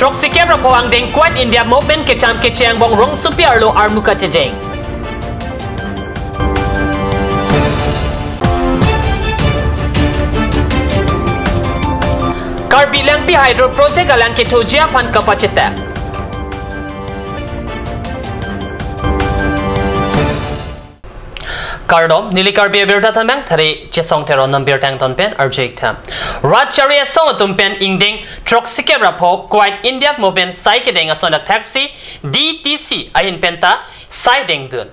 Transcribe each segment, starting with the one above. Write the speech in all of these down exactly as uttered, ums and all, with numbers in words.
Throksikep ra pho angdeng Quiet India Movement kecham kecheng angbong rongsopi arlo armu kachejeng. Karbi Langpi Hydro Project alang kethoji aphan kapachetak. Kardom, neli Karbi Abirta Thanbang, thari Chesong Teron nambirta angton pen arju-ik tha. Rat chari asong atum pen ingdeng throksikep ra pho Quiet India Movement sai kedeng ason thaksi D T C ahin penta sai dengdun.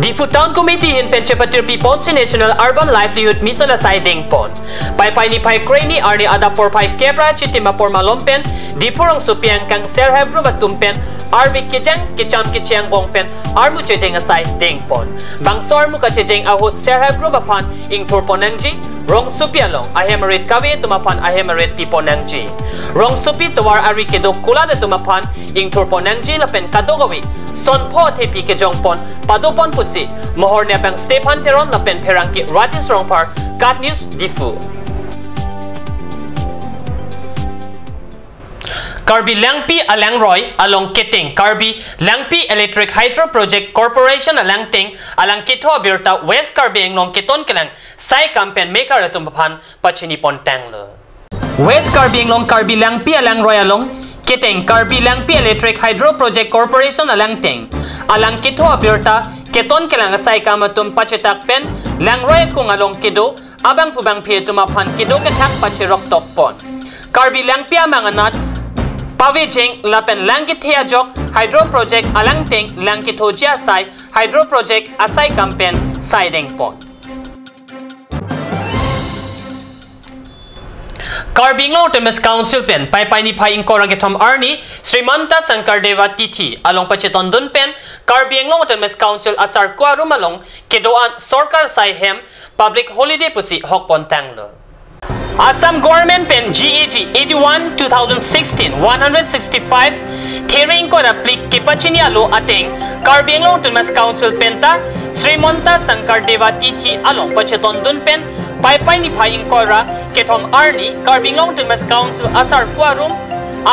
Diphu Town Committee ahin pen chepatirpi ponsi National Urban Livelihood Mission asai dengpon. Paipai niphai krehini arni adap porphai kep ra Chitim apor malom pen Diphu rongsopi angkang self help group atum pen arve kejang kecham kecheng angbong pen armu chejeng asai dengpon. Bangso armu kachejeng ahut self help group aphan ingthurpon nangji, rongsopi along ahem arit kave atum aphan ahem arit pipon nangji. Rongsopi tovar ari kedo kulat atum aphan ingthurpon nangji lapen kadokave sonpho thepi kejongpon padopon pusi Mohorni abang Stephen Teron lapen pherangke Rajesh Rongphar, KAT News, Diphu. Karbi Langpi alangroi along keteng Karbi Langpi Electric Hydro Project Corporation alangteng alang ketho abirta West Karbi Anglong keton kelang sai kam pen mekar atum aphan pachini pon tanglo. West Karbi Anglong Karbi Langpi alangroi along keteng Karbi Langpi Electric Hydro Project Corporation alangteng alang ketho abirta keton kelang asai kam atum pachetak pen langroi akung along kedo abangphu bangphi atum aphan kedo kethak pacherok tokpon. Karbi Langpi amang anat pavejeng lapen lang kethe ajok Hydro Project alangteng lang kethoji asai Hydro Project asai kam pen sai dengpon. Karbi Anglong Autonomous Council pen Paipai niphai ingkoi ra kethom arni Srimanta Sankardeva Tithi along pachetondun pen Karbi Anglong Autonomous Council asarkua arum along kedo-an sorkar asai hem public holiday pusi hokpon tanglo. Assam Government pen G A G eighty-one two thousand sixteen one hundred sixty-five thering kora plik kepachini alo ateng Karbi Anglong Autonomous Council penta Srimanta Sankardeva Tithi along pachetondun pen Paipai niphai ingkoi ra kethom arni Karbi Anglong Autonomous Council asarkua arum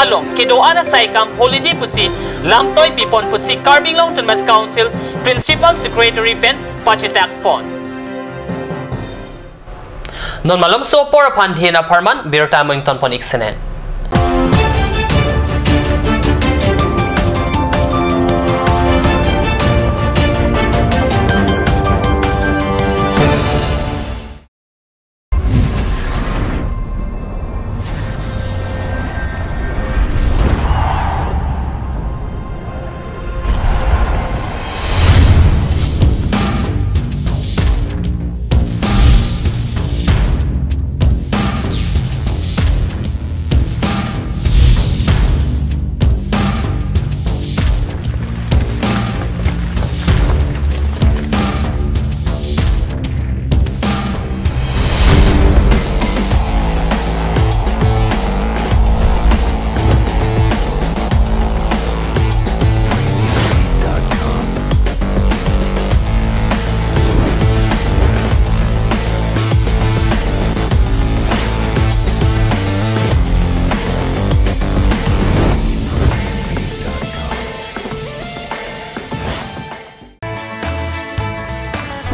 along kedo-an asai kam holiday pusi lamtoi pipon pusi Karbi Anglong Autonomous Council Principal Secretary pen pachetakpon. Non malomso apor aphan dhin apharman birta mo ingtonpon-ik sene.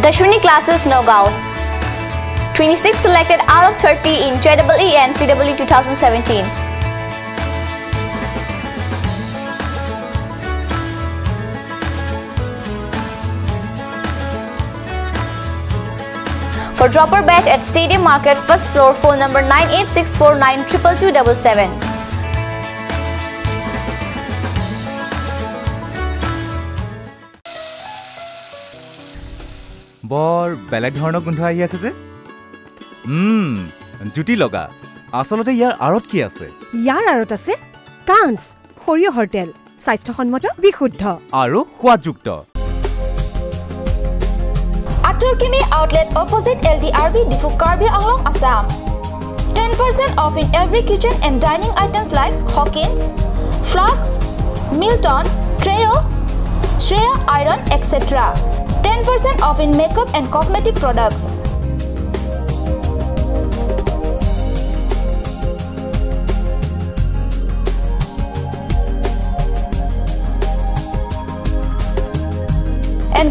Dashwini Classes, Nagaon. Twenty-six selected out of thirty in J E E and C E E two thousand seventeen. For dropper batch at Stadium Market, first floor, phone number nine eight six four nine triple two double seven. বৰ বেলেগ ধৰণৰ গোন্ধ আহি আছে যে। উম, জুতি লগা। আচলতে ইয়াৰ আঁৰত কি আছে? ইয়াৰ আঁৰত আছে কাঞ্চ, সৰিয়হৰ তেল, স্বাস্থ্যসন্মত, বিশুদ্ধ। আৰু সোৱাদযুক্ত। Atur Kimi Outlet, opposite L D R B, Diphu, Karbi Anglong, Assam. Ten percent off in every kitchen and dining items like Hawkins, Flux, Milton, Trio, Shreya Iron, et cetera. Ten percent off in makeup and cosmetic products.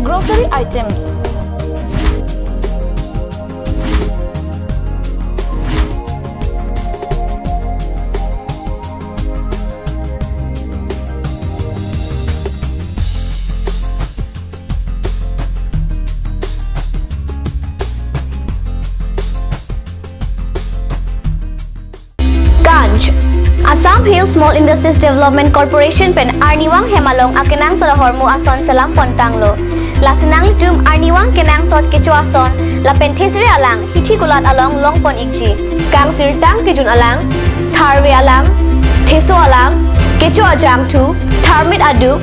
Grocery items. Kanj. Assam Hill Small Industries Development Corporation pen arnivang hem along akenangsot ahormu ason selam pontanglo. Lasi nanglitum arnivang kenangsot kecho ason lapen thesere alang hithi kulat along longpon ikji. Kangsirtang kejun alang, tharve alang, theso alang, kecho ajangthu, tharmit aduk,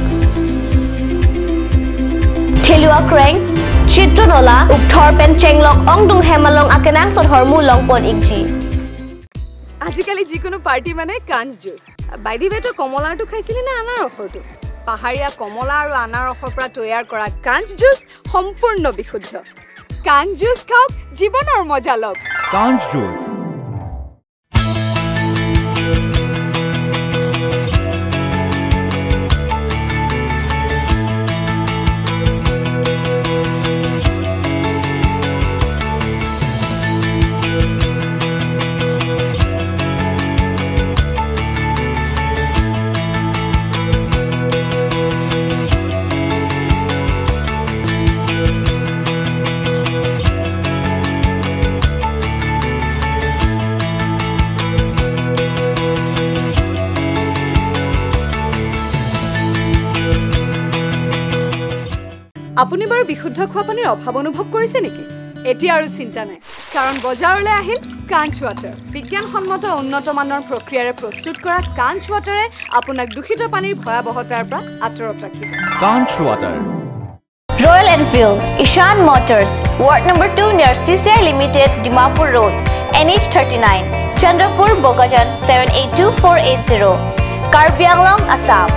thelu akreng, chitro nola, ukthor pen chenglok ongdung hem along akenangsot ahormu longpon ikji. আজিকালি যিকোনো পাৰ্টি মানে কাঞ্চ juice. By the way, তই কমলাৰটো খাইছিলি নে আনাৰসৰটো? পাহাৰীয়া কমলা আৰু আনাৰসৰ পৰা তৈয়াৰ কৰা কাঞ্চ জুচ সম্পূৰ্ণ বিশুদ্ধ। কাঞ্চ জুচ খাওক, জীৱনৰ মজা লওক। Kanj Juice. আপুনি বাৰু বিশুদ্ধ খোৱা পানীৰ অভাৱ অনুভৱ কৰিছে নেকি? এতিয়া আৰু চিন্তা নাই, কাৰণ বজাৰলৈ আহিল কাঞ্চ ৱাটাৰ। বিজ্ঞানসন্মত উন্নত মানৰ প্ৰক্ৰিয়াৰে প্ৰস্তুত কৰা কাঞ্চ ৱাটাৰে আপোনাক দূষিত পানীৰ ভয়াৱহতাৰ পৰা আঁতৰত ৰাখিব। Kanj Water. Royal Enfield, Ishan Motors, Ward number two near C C I Limited, Dimapur Road, N H thirty-nine, Chandrapur, Bokajan, seven eight two four eight zero, Karbi Anglong, Assam.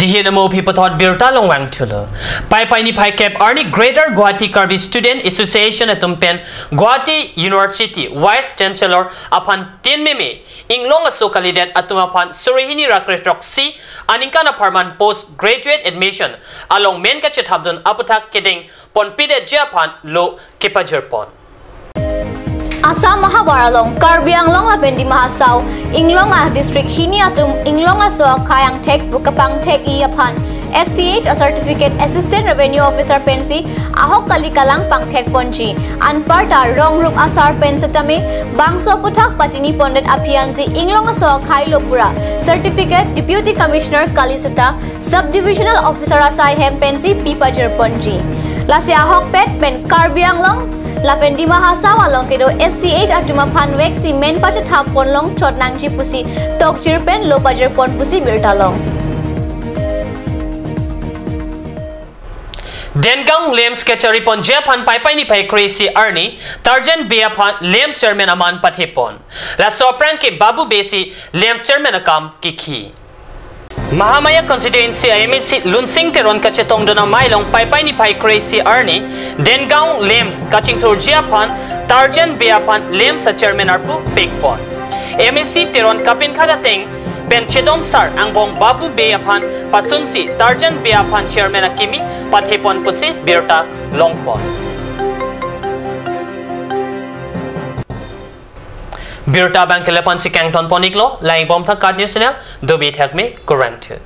Dihi namo aphi puthot birta longvang thulo. Paipai niphai kep arni Greater Guwahati Karbi Student Association atum pen Guwahati University Vice Chancellor aphan tin meme inglong aso kalidet atum aphan suri hini ra kre throksi aningkan apharman post graduate admission along men kachethapdun aputhak kedeng ponpidetji aphan lo kepajirpon. Assam ahavar along Karbi Anglong lapen Dima Hasao inglong a-district hini atum inglong aso akhai angthek pu kapangthek-i aphan S T H a-certificate Assistant Revenue Officer pensi ahok kali kalang pangthekponji. Anparta rong rup asar pen setame bangso aputhak patini pondet aphi ansi inglong aso akhai lo pura certificate Deputy Commissioner kali seta Sub Divisional Officer asai hem pensi pipajirponji. Lasi ahokpet pen Karbi Anglong lapen Dima Hasao along kedo S T H atum aphan veksi men pachethapponlong chot nangji pusi tokjir pen lo pajirpon pusi birta long. Dengaon LAMPS kachariponji aphan Paipai niphai kre-isi arni Tarjan Bey aphan LAMPS Chairman aman pathepon. Laso aphrang ke Babu Bey si LAMPS Chairman akam kikhi. Mahamaya Constituency a-M A C Lunsing Teron kachetongdun amei along Paipai niphai kre-isi arni Dengaon LAMPS kachingthurji aphan Tarjan Bey aphan LAMPS a-Chairman arpu pekpon. M A C Teron kapinkhat ateng pen chedon sar angbong Babu Bey aphan pasunsi Tarjan Bey aphan Chairman akimi pathepon pusi birta longpon. Birta abang ke lapu-ansi kangtonpon iklo, langbomtha KAT News Channel, dobi thakme, kurvangthu.